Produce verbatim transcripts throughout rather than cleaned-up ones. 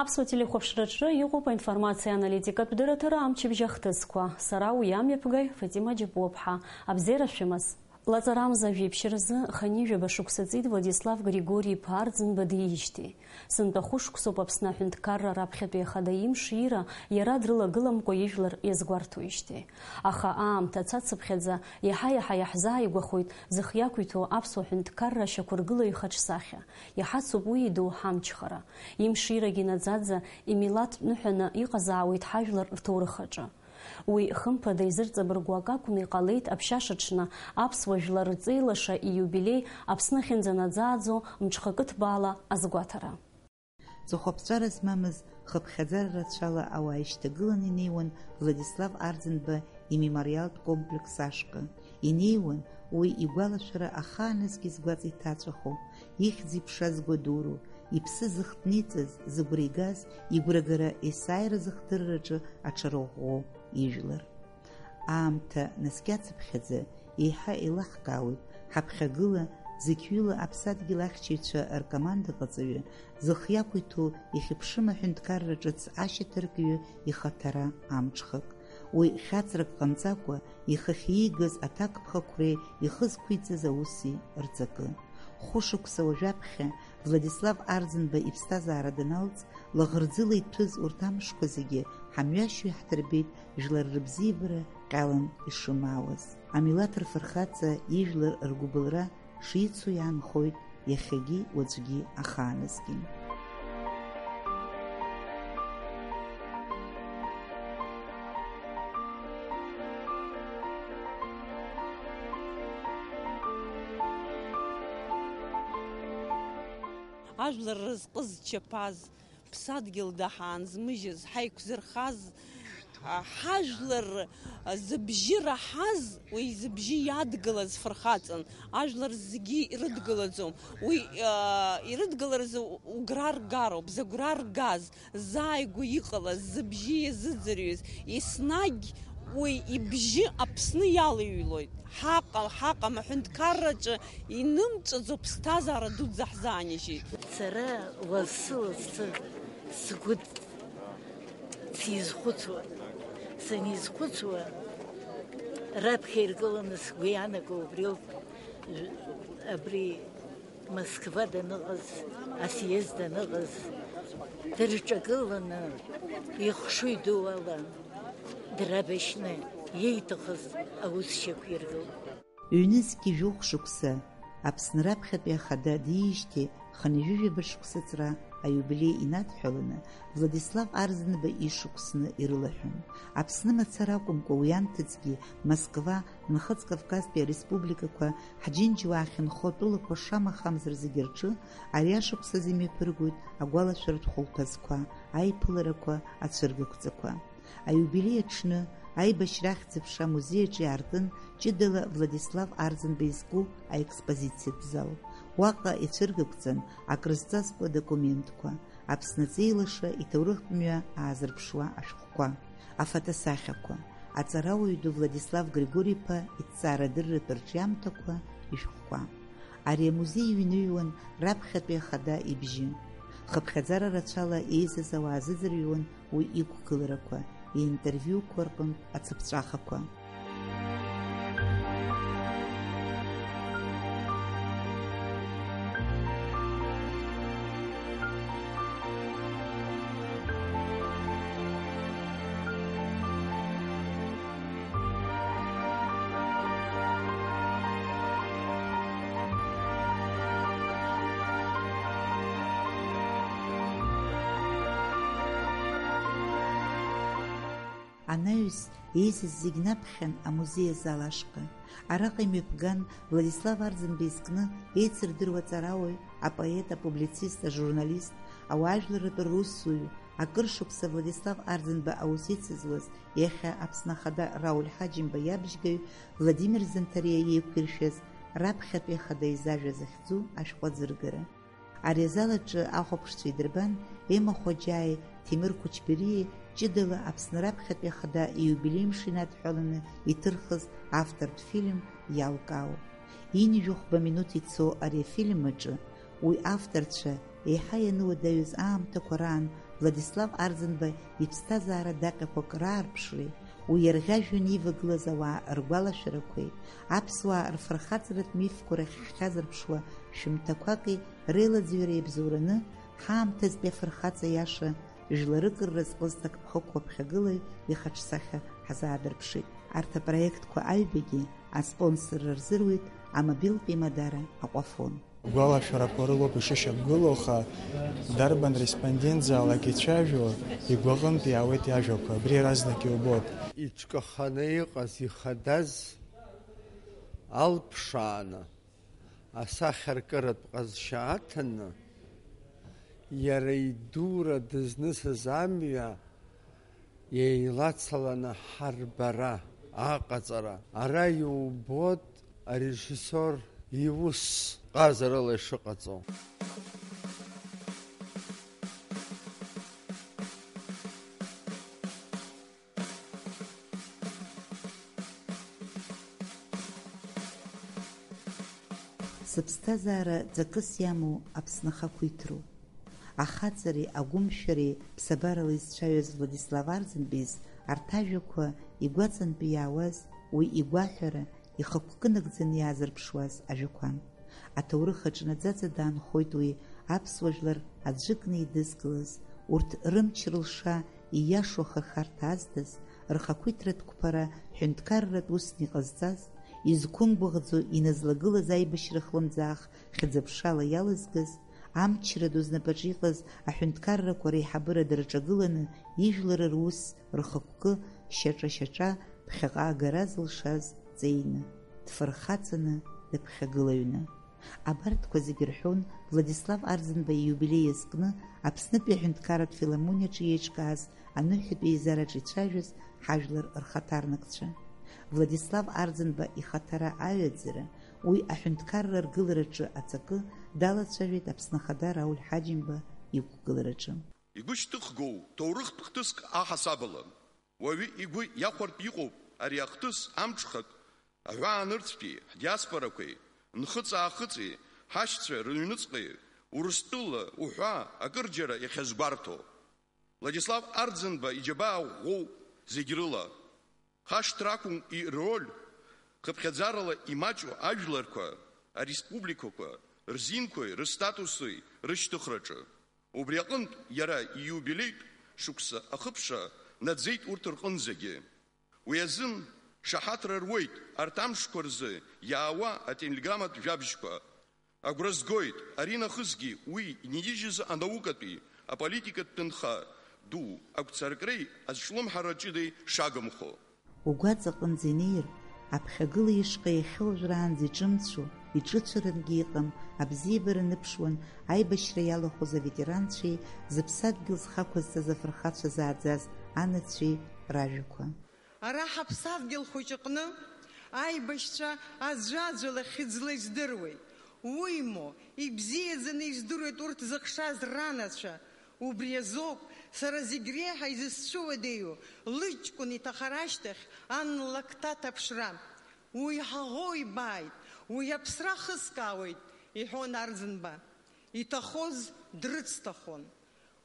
Аԥсуа телехәаԥшраҿы иҟоуп аинформациа аналитикатә дырраҭара амчыбжь ахҭысқәа. Сара уи амҩаԥгаҩ Фатима Џьапуаԥҳа. Абзиара шәымаз! Лаҵарамза жәиԥшь рзы хынҩажәаба шықәса ҵит Владислав Григори-иԥа Арӡынба диижьҭеи. Сынтәа хәышықәсоуп Аԥсны аҳәынҭқарра раԥхьатәи ахада имшира иара дрылагыламкәа ижәлар иазгәарҭоижьҭеи. Аха аамҭа цацыԥхьаӡа иаҳа-иаҳа иаҳзааигәахоит зых иақәиҭу аԥсуа ҳәынҭқарра ашьақәыргылаҩ ихаҿсахьа. Иҳацуп уи идоу ҳамчхара. Имширагьы наӡаӡа, имилаҭтә ныҳәаны иҟазаауеит ҳажәлар рҭоурых аҿы. Уи, хымԥада, изырҵабыргуа акакәны иҟалеит аԥшьашаҽны аԥсуа жәлар рҵеилаша ииубилеи Аԥсны ахьынӡанаӡааӡо мҽхакы ҭбаала азгәаҭара. Ҵыхәаԥҵәара змамыз, хыԥхьаӡара рацәала ауаа ишьҭагыланы инеиуан Владислав Арӡынба имемориалтә комплекс ашҟа. Инеиуан уи игәалашәара ахааназгьы згәаҵа иҭаҵәаху, ихьӡ-иԥша згәадуроу, иԥсы зыхҭниҵаз, зыгәра игаз, игәрагара есааира зыхдырраҿы аҽарыӷәӷәоу ижәлар. Аамҭа наскьацыԥхьаӡа еиҳа еилаҳкаауеит, ҳаԥхьагыла, зықьҩыла аԥсадгьыл ахьчаҩцәа ркомандаҟаҵаҩы, зых иақәиҭу ихьыԥшым аҳәынҭқарра ҿыц ашьаҭаркҩы ихаҭара амҽхак. Уи хьаҵрак ҟамҵакәа, ихахь иигаз аҭакԥхықәреи ихы зқәиҵаз ауси рҵакы. Хәышықәса уажәаԥхьа Владислав Арӡынба иԥсҭазаара даналҵ, лаӷырӡыла иҭәыз урҭ амшқәа зегьы ҳамҩашьо иаҳдырбеит жәлар рыбзиабара ҟьалан ишымаауаз. Амилаҭ рфырхаҵа ижәлар ргәыбылра шицу иаанхоит иахьагьы уаҵәгьы ахааназгьы. Ажәлар рызҟы зчаԥаз, ԥсадгьыл даҳаанзмыжьыз, ҳаиқәзырхаз, а, ҳажәлар, а, зыбжьы раҳаз, уи зыбжьы иадгылаз фырхаҵан, ажәлар зегьы ирыдгылаӡом. Уи, а, ирыдгыларыз у-, угәра ргароуп, зыгәра ргаз, зааигәа иҟалаз, зыбжьы иазыӡырҩыз, еснагь уи ибжьы Аԥсны иалыҩлоит. Ҳаҟа-, ҳаҟам аҳәынҭқарраҿы инымҵәаӡо ԥсҭазаара дуӡӡа ҳзааныжьит. Сара лассы-лассы сгәы сизхәыцуа, санизхәыцуа, раԥхьа иргыланы сгәы иаанаго убри ауп, абри Москва даныҟаз, асъезд даныҟаз, дырҿагыланы, ихшыҩ ду ала, драбашьны, ииҭахыз аус шьақәиргылт. Ҩнызқь жәохә шықәса Аԥсны раԥхьатәи ахада диижьҭеи хынҩажәижәаба шықәса ҵра аиубилеи инадҳәаланы Владислав Арӡынба ишықәсны ирылаҳәан. Аԥсны мацара акәымкәа, уи анҭыҵгьы Москва, Нхыҵ Кавказтәи ареспубликақәа, ҳџьынџьуаа ахьынхо атәылақәа шамахамзар зегьы рҿы ари ашықәсазы имҩаԥыргоит агәалашәаратә хәылԥазқәа, аиԥыларақәа, ацәыргақәҵақәа. Аиубилеи аҽны, аибашьра ахьӡ-аԥша амузеи аҿы иаартын ҷыдала Владислав Арӡынба изку аекспозициатә зал. Уаҟа ицәыргақәҵан акрызҵазкуа адокументқәа, Аԥсны аҵеилаша иҭоурыхтә мҩа аазырԥшуа ашәҟәқәа, афотосахьақәа, аҵарауаҩ ду Владислав Григори-иԥа иҭҵаарадырратә рҿиамҭақәа, ишәҟәқәа. Ари амузеи иҩныҩуан раԥхьатәи ахада ибжьы. Хыԥхьаӡара рацәала еизаз ауаа азыӡырҩуан уи иқәгыларақәа, иинтервиуқәа рҟынтә ацыԥҵәахақәа. Анаҩс еизаз зегь наԥхьан амузеи азал ашҟа. Араҟа имҩаԥган Владислав Арӡынба изкны еицырдыруа аҵарауаҩ, апоет, апублицист, ажурналист, ауаажәларратә русзуҩ, акыр шықәса Владислав Арӡынба аус ицызуаз, иахьа Аԥсны Ахада Рауль Ҳаџьымба иабжьгаҩ Владимир Занҭариа иеиқәиршәаз раԥхьатәи ахада изажәа захьӡу ашәҟәы аӡыргара. Ари азал аҿы ахәаԥшцәа идырбан Ема Хоџьаи Ҭемыр Қәычбериеи ҷыдала Аԥсны раԥхьатәи ахада ииубилеи мшы инадҳәаланы иҭырхыз автортә фильм Иалкаау. Ҩынҩажәи хәба минуҭ ицо ари афильм аҿы уи авторцәа еиҳа иануадаҩыз аамҭақәа раан Владислав Арӡынба иԥсҭазаара даҟьақәак раарԥшреи, уи иарӷьажәҩан ивагылаз ауаа ргәалашәарақәеи, аԥсуаа рфырхаҵаратә мифқәа рахь ҳхьазырԥшуа шәымҭақәаки реилаӡҩара иабзоураны, ҳаамҭазтәи афырхаҵа иаша, жәларык рразҟызҭак ԥхықәаԥхьагылаҩ ихаҿсахьа ҳазаадырԥшит. Арҭ апроектқәа аҩбагьы аспонсорра рзыруит амобилтә имадара Аҟәафон. Гәалашәарақәа рылоуп ишышьақәгылоу, аха дарбан респондентзаалак ицәажәо, игәаҟынтә иаауеит иажәақәа, абри иаразнак иубоит. Иҿкаханы иҟаз ихадаз алԥшааны, асахьаркыратә ҟазшьа аҭаны, иара идура дызнысыз амҩа еилацаланы ҳарбара, аҟаҵара. Ара иубоит арежиссиор иус ҟазарыла ишыҟаҵо. Сыԥсҭазаара ҵакыс иамоу Аԥсны ахақәиҭроуп. Ахаҵареи агәымшәареи ԥсабарала изцәаҩыз Владислав Арӡынба изы арҭ ажәақәа игәаҵантәи иаауаз, уи игәаҳәара, ихықәкы нагӡаны иаазырԥшуаз ажәақәан. Аҭоурых аҿы наӡаӡа даанхоит уи, аԥсуа жәлар аӡәыкны еидызкылаз, урҭ рымч-рылша ииашоу ахырхарҭа аздаз, рхақәиҭратә қәԥара ҳәынҭқарратә усны иҟазҵаз, изқәымгәыӷӡо иназлагылаз аибашьра хлымӡаах хьыӡаԥшала иалызгаз, амчра ду знапаҿы иҟаз аҳәынҭқаррақәа реиҳабыра дырҿагыланы, ижәлар рус рхықәкы шьаҿа-шьаҿа ԥхьаҟа агара зылшаз ҵеины, дфырхаҵаны, дыԥхьагылаҩны. Абарҭқәа зегьы рҳәон Владислав Арӡынба ииубилеи иазкны Аԥснытәи аҳәынҭқарратә филармониаҿы еиҿкааз аныҳәатәи еизараҿы ицәажәаз ҳажәлар рхаҭарнакцәа. Владислав Арӡынба ихаҭара аҩаӡара, уи аҳәынҭқарра аргылараҿы аҵакы далацәажәеит Аԥсны Ахада Рауль Ҳаџьымба иқәгылараҿы. Игәышьҭыхгоу ҭоурыхтә хҭыск аҳасабала, уаҩы игәы иахәартә иҟоуп ари ахҭыс амҽхак аҳәаанырцәтәи ҳдиаспорақәеи, нхыҵ-аахыҵи, ҳашьцәа рыҩныҵҟеи, Урыстәыла уҳәа акырџьара иахьазгәарҭо. Владислав Арӡынба иџьабаа ӷәӷәоуп зегь рыла. Хашҭра ақәым ироль хыԥхьаӡарала имаҷу ажәларқәа, ареспубликақәа рзинқәеи рыстатуси рышьҭыхраҿы. Убри аҟынтә иара ииубилеитә шықәса ахыԥша наӡеит урҭ рҟынӡагьы. Уи азын шаҳаҭра руеит арҭ амшқәа рзы иаауа ателеграмматә жәабжьқәа. Агәра згоит, аринахысгьы уи инижьыз анаукатәи, аполитикатә ҭынха ду агәцаркреи азҿлымҳара ҷыдеи шагымхо. Угәаҵа аҟынӡа инеир, аԥхьагыла ишҟа иахьа уажәраанӡа иҿымцәо, иҿыцәарангьы иҟам, абзиабара ныԥшуан аибашьра иалахәыз аветеранцәеи зыԥсадгьыл зхы ақәызҵаз афырхацәа зааӡаз анацәеи ражәақәа. Ара ҳаԥсадгьыл хәыҷ аҟны аибашьцәа аӡәаӡәала хьыӡла издыруеит. Уимоу, ибзиаӡаны издыруеит урҭ зыхшаз ранацәа. Убри азоуп сара зегь реиҳа изысцәыуадаҩу лыҷкәын иҭахара ашьҭахь ан лакҭа аҭаԥшра. Уи ҳаӷоу ибааит, уи аԥсра ахыскаауеит, иҳәон Арӡынба. Иҭахоз дрыцҭахон.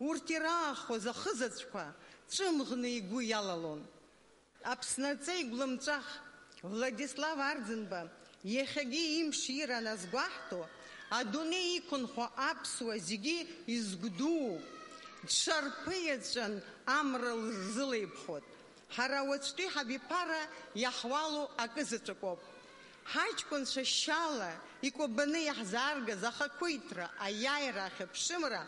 Урҭ ираахоз ахызаҵәқәа ҵәымӷны игәы иалалон. Аԥсны аҵеи гәлымҵәах Владислав Арӡынба иахьагьы имш ира аназгәаҳҭо, адунеи иқәынхо аԥсуа зегьы изгәдуу, дшарԥыиаҵәан амра рзылеибхәот. Ҳара уаҵәтәи ҳабиԥара иаҳуалу акы заҵәыкоуп. Ҳаҷкәынцәа шьала икәабаны иаҳзааргаз ахақәиҭра, аиааира, ахьыԥшымра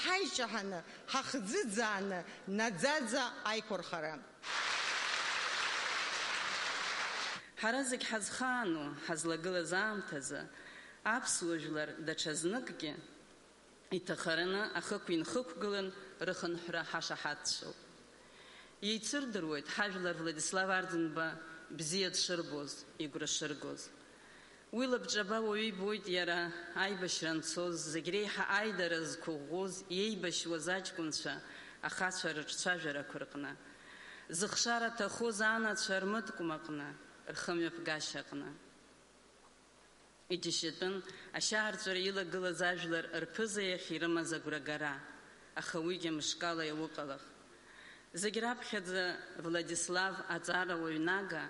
ҳаиҷаҳаны, ҳахӡыӡааны, наӡаӡа аиқәырхара. Ҳара зегь ҳазхаану, ҳазлагылаз аамҭазы аԥсуа жәлар даҽазныкгьы иҭахараны ахықә инхықәгылан, рыхынҳәра ҳашаҳаҭцәоуп. Еицырдыруеит ҳажәлар Владислав Арӡынба бзиа дшырбоз, игәра шыргоз. Уи лабҿаба уаҩы ибоит иара аибашьра анцоз, зегь реиҳа аидара зқәыӷәӷәоз, иеибашьуаз аҷкәынцәа, ахацәа рыҿцәажәарақәа рҟны. Зыхшара ҭахоз анацәа рмыткәма аҟны, рхымҩаԥгашьа аҟны. Иџьашьатәын ашьаарҵәыра илагылаз ажәлар рԥыза иахь ирымаз агәрагара. Аха уигьы мышкала иауҟалах. Зегь раԥхьаӡа Владислав аҵарауаҩ Нага,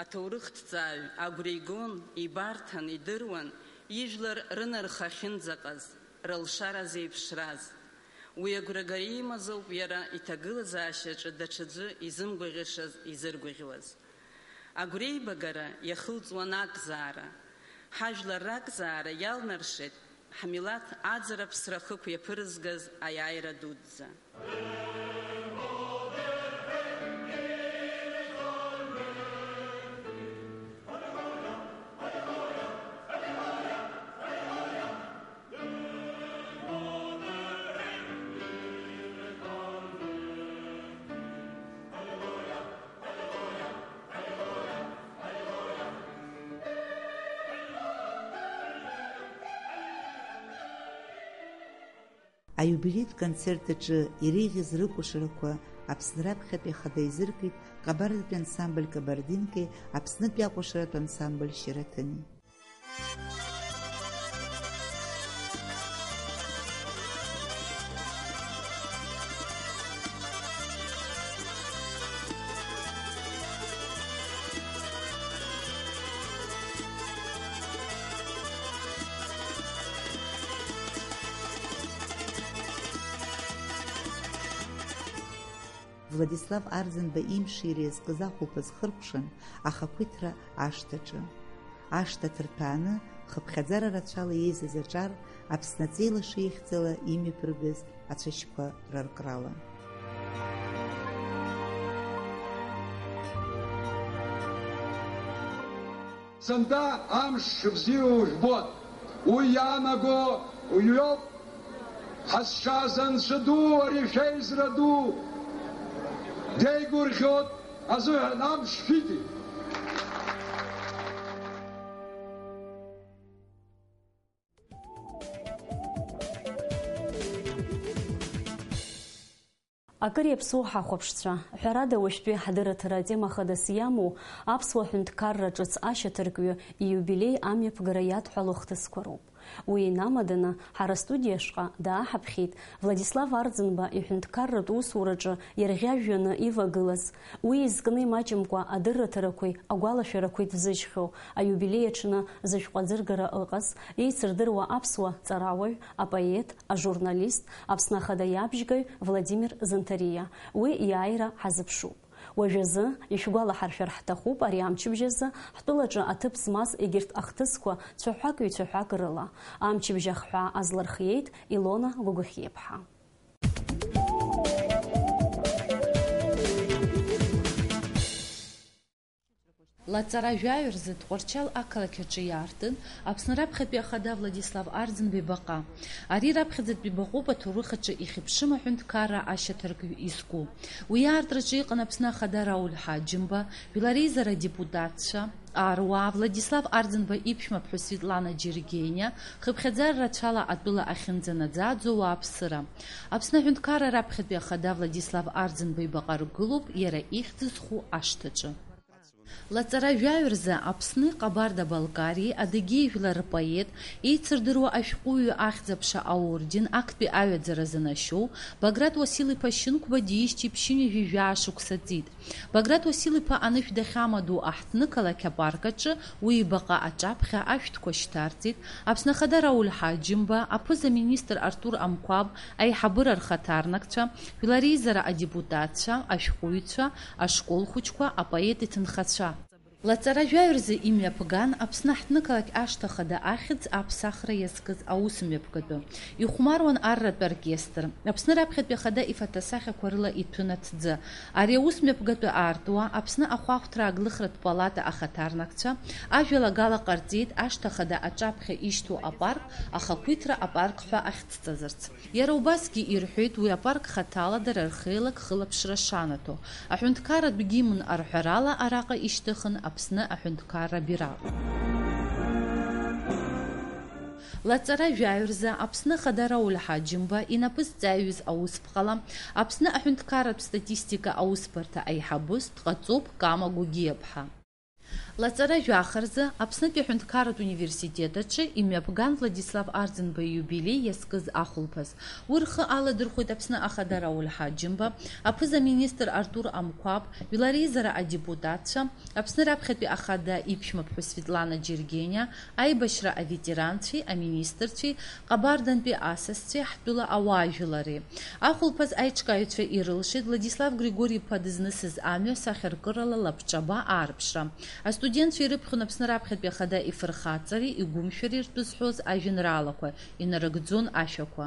аҭоурыхҭҵааҩ, агәра игон, ибарҭан, идыруан, ижәлар рынарха ахьынӡаҟаз, рылшара зеиԥшраз. Уи агәрагара имаз ауп иара иҭагылазаашьаҿы даҽаӡәы изымгәаӷьышаз изыргәаӷьуаз. Агәреибагара иахылҵуан акзаара. Ҳажәлар ракзаара иалнаршеит ҳмилаҭ аӡара-ԥсра хықә иаԥырызгаз аиааира дуӡӡа. Аиубилеитә концерт аҿы иреиӷьыз рыкәашарақәа Аԥсны раԥхьатәи ахада еизыркит Ҟабардатәи ансамбль Кабардинкеи Аԥснытәи акәашаратә ансамбль Шьараҭыни. Владислав Арӡынба имшира иазкыз ахәылԥаз хыркәшан ахақәиҭра ашҭаҿы. Ашҭа ҭырҭәааны, хыԥхьаӡара рацәала еизаз аҿар Аԥсны аҵеи лаша ихьӡала имҩаԥыргаз ацәашьқәа раркрала. Сынтәа амш шыбзиоу жәбоит. Уи иаанаго уиоуп. Ҳазшаз Анцәа ду, ари шәеизара ду деигәырӷьоит азыҳәан амш шәиҭеит. Акыр иаԥсоу ҳахәаԥшцәа, ҳәарада, уажәтәи ҳдырраҭара атема хадас иамоу аԥсуа ҳәынҭқарра ҿыц ашьаҭаркҩы ииубилеи амҩаԥгара иадҳәалоу хҭысқәа роуп. Уи инамаданы, ҳара астудиа ашҟа дааҳаԥхьеит Владислав Арӡынба иҳәынҭқарратә усураҿы иарӷьажәҩаны ивагылаз, уи изкны имаҷымкәа адырраҭарақәеи агәалашәарақәеи ҭзыжьхьоу, аиубилеи аҽны зышәҟәы аӡыргара ыҟаз, еицырдыруа аԥсуа ҵарауаҩ, апоет, ажурналист, Аԥсны Ахада иабжьгаҩ Владимир Занҭариа. Уи иааира ҳазыԥшуп. Уажәазы, ишәгәалаҳаршәар ҳҭахуп, ари амчыбжь азы ҳтәылаҿы аҭыԥ змаз егьырҭ ахҭысқәа цәаҳәак-ҩцәаҳәак рыла. Амчыбжь ахҳәаа азлырхиеит Илона Гогохиеԥҳа. Лаҵара жәаҩа рзы Тҟәарчал ақалақь аҿы иаартын Аԥсны раԥхьатәи ахада Владислав Арӡынба ибаҟа. Ари раԥхьаӡатәи баҟоуп аҭоурых аҿы ихьыԥшым аҳәынҭқарра ашьаҭаркҩы изку. Уи аартраҿы иҟан Аԥсны ахада Рауль Ҳаџьымба, жәлар реизара адепутатцәа, аруаа, Владислав Арӡынба иԥшәмаԥҳәыс Светлана Џьергениа, хыԥхьаӡара рацәала атәыла ахьынӡанаӡааӡо ауааԥсыра. Аԥсны аҳәынҭқарра раԥхьатәи ахада Владислав Арӡынба ибаҟа ргылоуп иара ихьӡ зху ашҭаҿы. Лаҵара жәаҩа рзы Аԥсни Ҟабарда-Балкариеи Адыгеи жәлар рпоет, еицырдыруа ашәҟәыҩҩы ахьӡ-аԥша аорден актәи аҩаӡара занашьоу Баграт Уасил-иԥа Шьынқәба диижьҭеи ԥшьынҩажәи жәаа шықәса ҵит. Баграт Уасил-иԥа анышә дахьамадоу аҳҭнықалақь апарк аҿы уи ибаҟа аҿаԥхьа ашәҭқәа шьҭарҵеит, Аԥсны Ахада Рауль Ҳаџьымба, аԥыза-министр Артур Амқәаб, аиҳабыра рхаҭарнакцәа, жәлар реизара адепутатцәа, ашәҟәыҩҩцәа, ашкол хәыҷқәа, апоет иҭынхацәа. Лаҵара жәаҩа рзы имҩаԥган Аԥсны аҳҭнықалақь ашҭа ахада ахьӡ аԥсахра иазкыз аусмҩаԥгатәы. Ихәмаруан арратә оркестр. Аԥсны раԥхьатәи ахада ифатасахьақәа рыла иҭәын аҭӡы. Ари аусмҩаԥгатәы аартуа Аԥсны ахәаахәҭра аглыхратә палата ахаҭарнакцәа ажәалагала ҟарҵеит ашҭа ахада аҿаԥхьа ишьҭоу апарк ахақәиҭра апарк ҳәа ахьцҵазарц. Иара убасгьы ирҳәеит уи апарк хаҭала дара рхеилак хылаԥшра шанаҭо. Аҳәынҭқарратә гимн арҳәарала араҟа ишьҭыхын Аԥсны аҳәынҭқарра бираҟ. Лаҵара жәаҩа рзы Аԥсны Ахада Рауль Ҳаџьымба инапы зҵаҩыз аусԥҟала Аԥсны аҳәынҭқарратә статистика аусбарҭа аиҳабыс дҟаҵоуп Кама Гогиаԥҳа. Лаҵара жәаха рзы Аԥснытәи аҳәынҭқарратә университет аҿы имҩаԥган Владислав Арӡынба ииубилеи иазкыз ахәылԥаз. Уи рхы аладырхәеит Аԥсны Ахада Рауль Ҳаџьымба, аԥыза-министр Артур Амқәаб, жәлар реизара адепутатцәа, Аԥсны раԥхьатәи Ахада иԥшәмаԥҳәыс Светлана Џьергениа, аибашьра аветеранцәеи аминистрцәеи, Ҟабардантәи асасцәеи ҳтәыла ауаажәлари. Ахәылԥаз аиҿкааҩцәа ирылшеит Владислав Григори-иԥа дызнысыз амҩа сахьаркырала лабҿаба аарԥшра. Астудентцәа ирыԥхьон Аԥсны раԥхьатәи Ахада ифырхаҵареи игәымшәареи ртәы зҳәоз ажәеинраалақәа, инарыгӡон ашәақәа.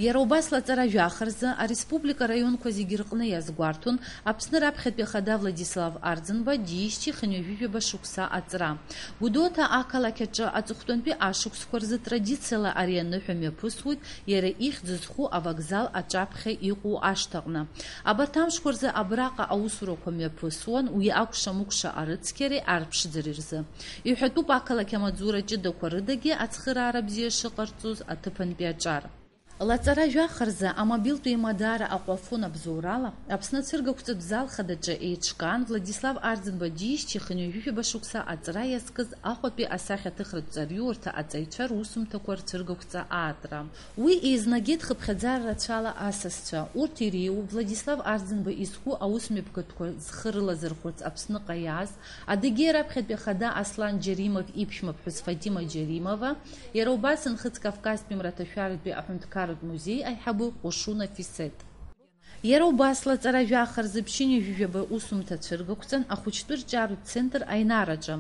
Иара убас лаҵара жәаха рзы ареспублика араионқәа зегьы рҟны иазгәарҭон Аԥсны раԥхьатәи Ахада Владислав Арӡынба диижьҭеи хынҩажәижәаба шықәса аҵра. Гәдоуҭа ақалақь аҿы аҵыхәтәантәи ашықәсқәа рзы традициала ари аныҳәа мҩаԥысуеит иара ихьӡ зху авокзал аҿаԥхьа иҟоу ашҭаҟны. Абарҭ амшқәа рзы абраҟа аусурақәа мҩаԥысуан уи акәша-мыкәша арыцқьареи арԥшӡареи рзы. Иҳәатәуп ақалақь амаҵзура ҷыдақәа рыдагьы ацхыраара бзиа шыҟарҵоз аҭыԥантәи аҿар. Лаҵара жәаха рзы амобилтә еимадара Аҟәафон абзоурала Аԥсны ацәыргақәҵатә зал хадаҿы еиҿкаан Владислав Арӡынба диижьҭеи хынҩажәижәаба шықәса аҵра иазкыз Аҟәатәи асахьаҭыхратә ҵариуарҭа аҵаҩцәа русумҭақәа рцәыргақәҵа аартра. Уи еизнагеит хыԥхьаӡара рацәала асасцәа. Урҭ иреиуоуп Владислав Арӡынба изку аусмҩаԥгатәқәа зхы рылазырхәырц Аԥсныҟа иааз, Адыгеи раԥхьатәи ахада Аслан Џьаримов иԥшәмаԥҳәыс Фатима Џьаримова, иара убас Нхыҵ Кавказтәи мраҭашәаратәи аҳәынҭқарратә музеи аиҳабы Ҟәышуна Фисеҭ. Иара убас лаҵара жәаха рзы ԥшьынҩажәижәаба усумҭа цәыргақәҵан ахәыҷтәы рҿиаратә центр Аинараҿы.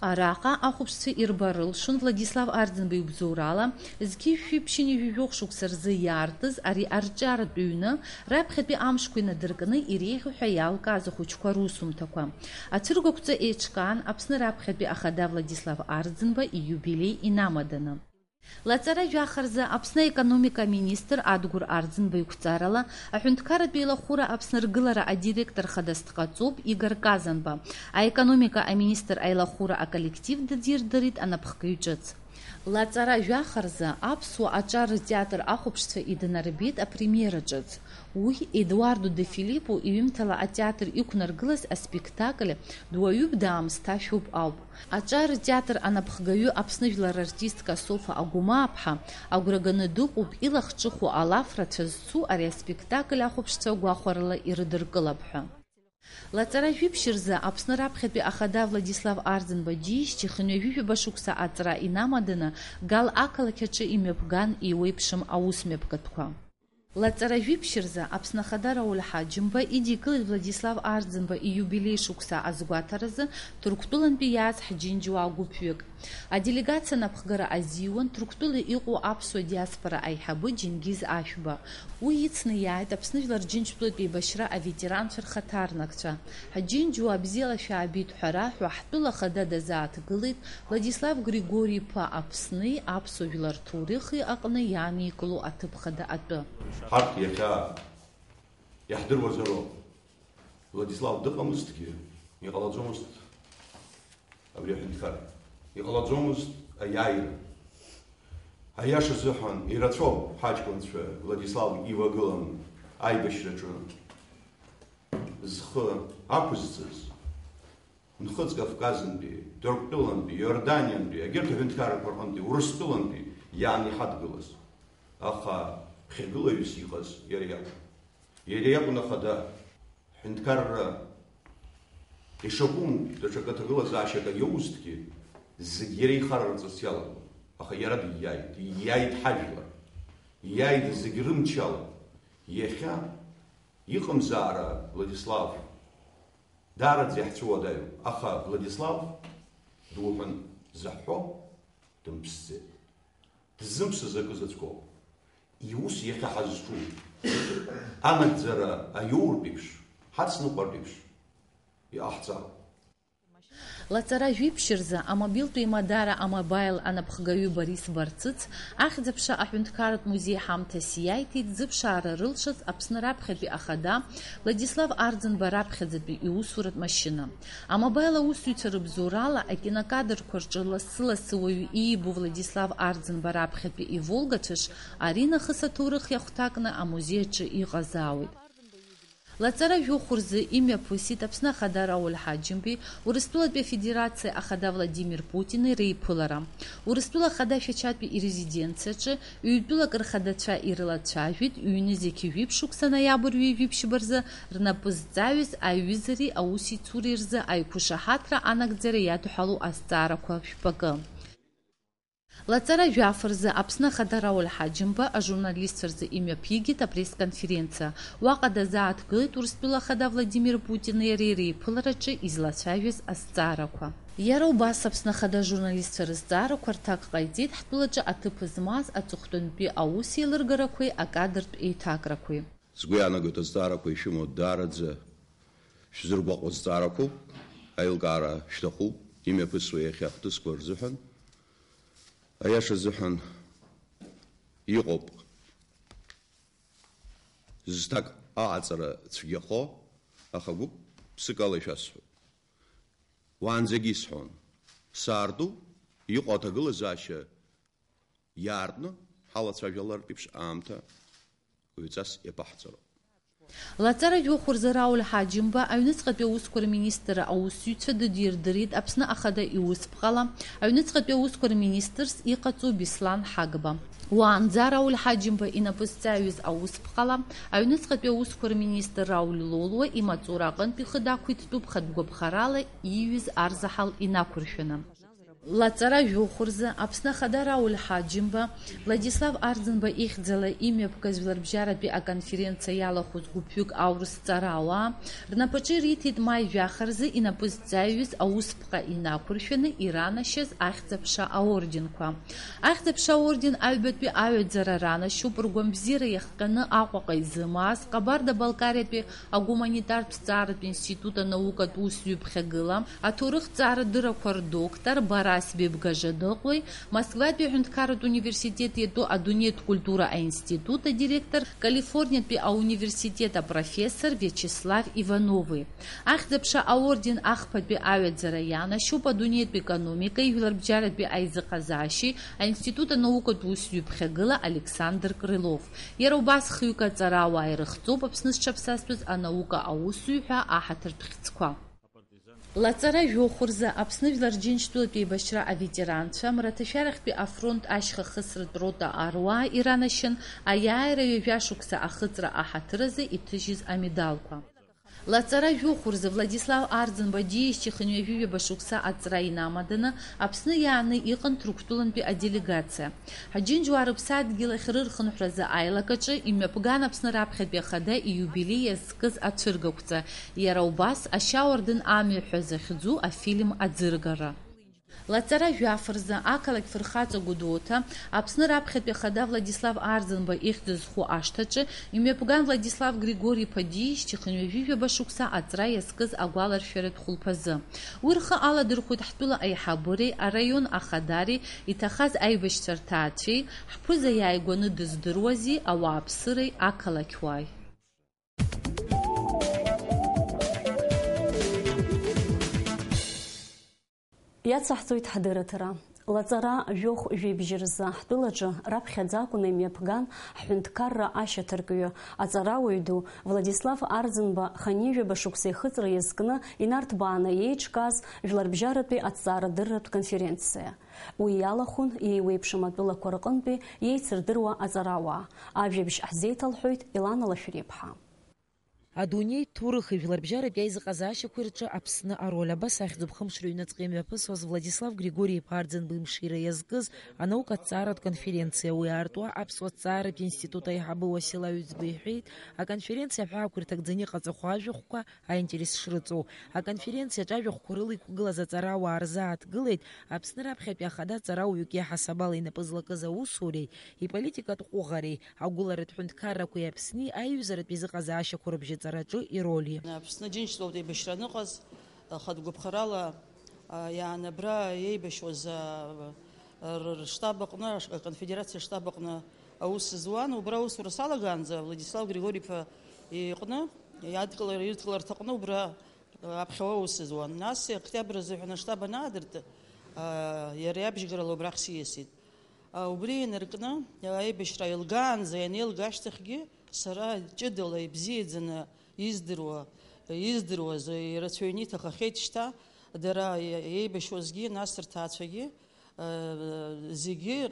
Араҟа ахәаԥшцәа ирба рылшон Владислав Арӡынба иубзоурала зқьи жәшәи ԥшьынҩажәи жәохә шықәса рзы иаартыз ари арҿиаратә ҩны раԥхьатәи амшқәа инадыркны иреиӷьу ҳәа иалкааз ахәыҷқәа русумҭақәа. Ацәыргақәҵа еиҿкаан Аԥсны раԥхьатәи ахада Владислав Арӡынба ииубилеи инамаданы. Лаҵара жәаха рзы Аԥсны аекономика аминистр Адгәыр Арӡынба иқәҵарала аҳәынҭқарратә еилахәыра Аԥсны ргылара адиректор хадас дҟаҵоуп Игор Казанба, аекономика аминистр аилахәыра аколлектив дадирдырит анапхгаҩ ҿыц. Лаҵара жәаха рзы аԥсуа аҿар ртеатр ахәаԥшцәа иднарбеит апремиера ҿыц. Уи Едуардо де Филиппо иҩымҭала атеатр иқәнаргылаз аспектакль дуаҩуп, даамысҭашәоуп ауп. Аҿар ртеатр анапхгаҩы Аԥсны жәлар рартистка Софа Агәмааԥҳа агәра ганы дыҟоуп илахҿыху алаф рацәа зцу ари аспектакль ахәаԥшцәа гәахәарыла ирыдыркылап ҳәа. Лаҵара жәиԥшь рзы Аԥсны раԥхьатәи ахада Владислав Арӡынба диижьҭеи хынҩажәижәаба шықәса аҵра инамаданы Гал ақалақь аҿы имҩаԥган еиуеиԥшым аусмҩаԥгатәқәа. Лаҵара жәиԥшь рзы Аԥсны ахада Рауль Ҳаџьымба идикылеит Владислав Арӡынба ииубилеи шықәса азгәаҭаразы Ҭырқәтәылантәи иааз ҳџьынџьуаа гәыԥҩык. Аделегациа напхгара азиуан Ҭырқәтәыла иҟоу аԥсуа диаспора аиҳабы Џьенгиз Ашәба. Уи ицны иааит Аԥсны Жәлар Џьынџьтәылатә еибашьра аветеранцәа рхаҭарнакцәа. Ҳџьынџьуаа бзиала шәаабеит ҳәа раҳәо, ҳтәыла ахада дазааҭгылеит Владислав Григори-иԥа Аԥсни аԥсуа жәлар рҭоурыхи аҟны иааникыло аҭыԥ хада атәы. Ҳарҭ иахьа иаҳдыруазароуп. Владислав дыҟамызҭгьы, иҟалаӡомызт абри аҳәынҭқар. Иҟалаӡомызт аиааира. Аиаша азыҳәан, ирацәоуп ҳаҷкәынцәа Владислав ивагылан аибашьраҿы зхы ақәызҵаз. Нхыҵ Кавказынтәи, Ҭырқәтәылантәи, Иорданиантәи, егьырҭ аҳәынҭқаррақәа рҟынтәи, Урыстәылантәи иаан иҳадгылаз. Аха ԥхьагылаҩыс иҟаз иара иакәын. Иара иакәын ахада. Ҳҳәынҭқарра ишакәым, даҽакы аҭагылазаашьак аиоузҭгьы, зегь иара ихарарҵарц иалагон. Аха иара дииааит, ииааит ҳажәлар, ииааит зегь рымчала. Иахьа иҟамзаара Владислав даараӡа иаҳцәыуадаҩуп, аха Владислав дуҳәан заҳҳәо дымԥсӡеит. Дыззымԥсыз акы заҵәык ауп. Иус иахьа ҳазҿу анагӡара аиоуртә еиԥш, ҳацныҟәартә еиԥш иҟаҳҵароуп. Лаҵара жәиԥшь рзы амобилтә еимадара А-Мобаил анапхгаҩы Борис Барцыц, ахьӡ-аԥша аҳәынҭқарратә музеи ҳамҭас иаиҭеит зыԥшаара рылшаз Аԥсны раԥхьатәи ахада Владислав Арӡынба раԥхьаӡатәи иусуратә машьына. А-Мобаил аусзуҩцәа рыбзоурала акинокадрқәа рҿы лассы-лассы уаҩы иибо Владислав Арӡынба раԥхьатәи иволгацәаш, аринахыс аҭоурых иахәҭакны амузеи аҿы иҟазаауеит. Лаҵара жәохә рзы имҩаԥысит Аԥсны Ахада Рауль Ҳаџьымбеи Урыстәылатәи Афедерациа Ахада Владимир Путини реиԥылара. Урыстәыла Ахада Шәачатәи ирезиденциаҿы ҩ-тәылак рхадацәа ирылацәажәеит, ҩ-нызқь жәиԥшь шықәса ноиабр ҩажәи жәиԥшьба рзы рнапы зҵаҩыз аиҩызареи аусеицуреи рзы аиқәышаҳаҭра анагӡара иадҳәалоу азҵаарақәа шәпакы. Лаҵара жәаф рзы Аԥсны Ахада Рауль Ҳаџьымба ажурналистцәа рзы имҩаԥигеит апресс-конференциа. Уаҟа дазааҭгылеит Урыстәыла Ахада Владимир Путини иареи реиԥылараҿы излацәажәаз азҵаарақәа. Иара убас Аԥсны Ахада ажурналистцәа рызҵаарақәа рҭак ҟаиҵеит ҳтәылаҿы аҭыԥ змаз аҵыхәтәантәи аус еилыргарақәеи акадртә еиҭакрақәеи. Сгәы иаанагоит, азҵаарақәа ишәымоу даараӡа шәзыргәаҟуа зҵаарақәоуп, аилкаара шәҭахуп, имҩаԥысуа иахьа ахҭысқәа рзыҳәан. Аиаша азыҳәан иҟоуп зҭак аҟаҵара цәгьахо, аха гәык-ԥсык ала ишәасҳәоит. Уаанӡагьы исҳәон, саарту иҟоу аҭагылазаашьа иаартны ҳалацәажәалартә еиԥш аамҭа уаҩҵас иабаҳҵароу. Лаҵара жәохә рзы Рауль Ҳаџьымба аҩныҵҟатәи аусқәа рминистрра аусзуҩцәа дыдирдырит Аԥсны Ахада иусԥҟала, аҩныҵҟатәи аусқәа рминистрс иҟаҵоу Беслан Ҳагба. Уаанӡа Рауль Ҳаџьымба инапы зҵаҩыз аусԥҟала, аҩныҵҟатәи аусқәа рминистр Рауль Лолуа имаҵура аҟынтә ихы дақәиҭтәуп хатә гәаԥхарала ииҩыз арзаҳал инақәыршәаны. Лаҵара жәохә рзы Аԥсны Ахада Рауль Ҳаџьымба, Владислав Арӡынба ихьӡала имҩаԥгаз жәларбжьаратәи аконференциа иалахәыз гәыԥҩык аурыс ҵарауаа рнапаҿы ириҭеит маи жәаха рзы инапы зҵаҩыз аусԥҟа инақәыршәаны иранашьаз Ахьӡ-аԥша аорденқәа. Ахьӡ-аԥша аорден аҩбатәи аҩаӡара ранашьоуп ргәамбзиара иахҟьаны Аҟәаҟа изымааз Ҟабарда-Балкариатәи агуманитартә ҭҵааратә институт анаукатә усзуҩ ԥхьагыла, аҭоурыхҭҵаарадыррақәа рдоктор Барас Бебгажаныҟәлеи, Москватәи аҳәынҭқарратә университет иатәу адунеитә культура аинститут адиректор, Калифорниатәи ауниверситет апрофессор Виачеслав Иванови. Ахьӡ-аԥша аорден ахԥатәи аҩаӡара ианашьоуп адунеитә економикеи жәларбжьаратәи аизыҟазаашьеи аинститут анаукатә усзуҩ ԥхьагыла Александр Крылов. Иара убас хҩык аҵарауаа ирыхҵоуп Аԥсны зҽаԥсазтәыз анаука аусзуҩ ҳәа аҳаҭыртә хьӡқәа. Лаҵара жәохә рзы Аԥсны Жәлар Џьынџьтәылатә еибашьра аветеранцәа, мраҭашәарахьтәи афронт ашьха хысратә рота аруаа иранашьан аиааира ҩажәа шықәса ахыҵра аҳаҭыр азы иҭыжьыз амедалқәа. Лаҵара жәохә рзы Владислав Арӡынба диижьҭеи хынҩажәи ҩаба шықәса аҵра инамаданы Аԥсны иааны иҟан Ҭырқәтәылантәи аделегациа. Аџьынџьуаа рыԥсадгьыл ахь рырхынҳәразы аилакаҿы имҩаԥган Аԥсны раԥхьатәи ахада ииубилеи иазкыз ацәыргақәҵа, иара убас Ашьауардын амҩа ҳәа захьӡу афильм аӡыргара. Лаҵара жәаф рзы ақалақь фырхаҵа Гәдоуҭа Аԥсны раԥхьатәи ахада Владислав Арӡынба ихьӡ зху ашҭаҿы имҩаԥган Владислав Григори-иԥа диижьҭеи хынҩажәи ҩаба шықәса аҵра иазкыз агәаларшәаратә хәылԥазы. Уи рхы аладырхәит ҳтәыла аиҳабыреи араион ахадареи иҭахаз аибашьцәа рҭаацәеи, ҳԥыза иааигәаны дыздыруази ауааԥсыреи ақалақьуааи. Иацаҳҵоит ҳдырраҭара. Лаҵара жәохә жәибжь рзы ҳтәылаҿы раԥхьаӡа акәны имҩаԥган ҳҳәынҭқарра ашьаҭаркҩы, аҵарауаҩ ду Владислав Арӡынба хынҩажәаба шықәса ихыҵра иазкны инарҭбааны иеиҿкааз жәларбжьаратәи аҭҵаарадырратә конференциа. Уи иалахәын иеиуеиԥшым атәылақәа рҟынтәи иеицырдыруа аҵарауаа. Ажәабжь ҳзеиҭалҳәоит Елана Лашәриаԥҳа. Адунеи ҭоурыхи жәларбжьаратәи аизыҟазаашьақәеи рҿы Аԥсны ароль, абас ахьӡуп хымш рыҩныҵҟа имҩаԥысуаз Владислав Григори-иԥа Арӡынба имшира иазкыз анаука аҭҵааратә конференциа. Уи аартуа Аԥсуа ҭҵааратә институт аиҳабы Уасил Аҩӡба иҳәеит, аконференциа аҳәаақәа ирҭагӡаны иҟаҵахо ажәахәқәа аинтерес шрыҵоу. Аконференциаҿы ажәахәқәа рыла иқәгылаз аҵарауаа рзааҭгылеит Аԥсны раԥхьатәи ахада аҵарауаҩык иаҳасабала инапы злакыз аусуреи, иполитикатә ҟәыӷареи, агәыларатә ҳәынҭқаррақәеи Аԥсни аиҩызаратә еизыҟазаашьақәа рыбжьаҵараҿы ироли. Аԥсны Џьынџьтәылатә еибашьра аныҟаз, ахатә гәаԥхарала, а, иааны абра иеибашьуаз, а, р-, рштаб аҟны, аш-, аконфедерациа штаб аҟны аус зуан. Убра аусура салагаанӡа Владислав Григори-иԥа иҟны, иадкылар-, идкыларҭаҟны убра, а, аԥхьауа аус зуан. Нас октиабр азыҳәан аштаб анаадырт, а, иара иабжьгарала убрахь сиасит. А, убри инаркны, аибашьра еилгаанӡа, ианеилга ашьҭахьгьы, сара ҷыдала ибзиаӡаны Издыруа, издыруаз ирацәаҩны иҭахахьеит шьҭа, дара еибашьуазгьы, нас рҭаацәагьы, зегьы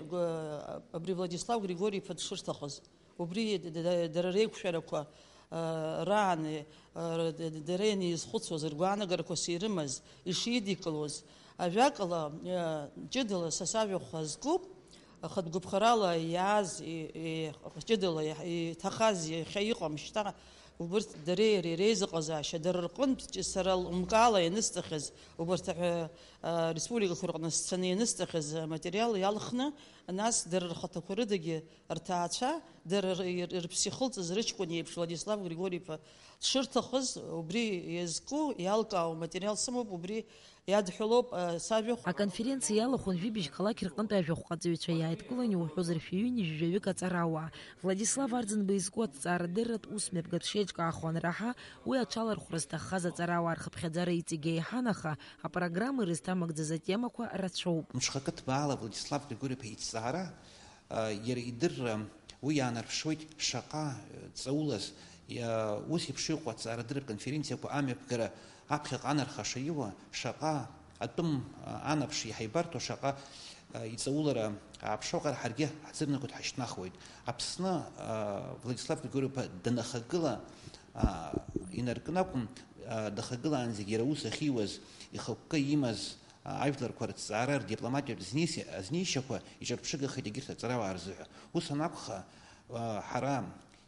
абри Владислав Григори-иԥа дшырҭахыз. Убри дара реиқәшәарақәа раан дара ианизхәыцуаз, ргәаанагарақәа ирымаз, ишидикылоз, ажәакала, ҷыдала са сажәахә ҳазкуп, ахатә гәаԥхарала иааз, ҷыдала иаҳ-, иҭахаз, иахьа иҟам шьҭа, убырҭ дареи иареи реизыҟазаашьа, дара рҟынтә сара лымкаала ианысҵахьаз, убарҭ аҳәа-, а, республикақәа рҟны сцаны ианысҵахьаз аматериал иалхны, нас дара рхаҭақәа рыдагьы рҭаацәа, дара р-, р-, рыԥсы ихылҵыз рыҷкәын иеиԥш Владислав Григори-иԥа дшырҭахыз, убри иазку, иалкаау аматериал сымоуп, убри иадҳәалоуп, а, сажәахә. Аконференциа иалахәын жәибжь қалақь рҟынтә ажәахәҟаҵаҩцәа иааидкылан, иуҳәозар, шәи ҩынҩажәаҩык аҵарауаа. Владислав Арӡынба изку аҭҵаарадырратә усмҩаԥгатә шеиҿкаахо анраҳа, уи аҽалархәра зҭаххаз аҵарауаа рхыԥхьаӡара иҵегь еиҳан, аха апрограмма ирызҭамыгӡаз атемақәа рацәоуп. Мҽхакы ҭбаала Владислав Григори-иԥа иҭҵаара, а, иара идырра, уи иаанарԥшуеит шаҟа, э, ҵаулаз, иа-, ус еиԥш иҟоу аҭҵаарадырратә конференциақәа амҩаԥгара аԥхьаҟа анарха шаиуа, шаҟа атәым, а, анаԥш иаҳаибарҭо, шаҟа, а, иҵаулара ааԥшуа аҟара ҳаргьы ҳзырнагоит, ҳашьҭнахуеит. Аԥсны, а, Владислав Григори-иԥа данахагыла, а, инаркны акәым, а, дахагылаанӡагь иара ус ахьиуаз, ихықәкы имаз, а, ажәларқәа рыҭҵаара, рдипломатиатә знеис-, знеишьақәа иҿырԥшыгахеит егьырҭ аҵарауаа рзыҳәа. Ус анакәха, а, ҳара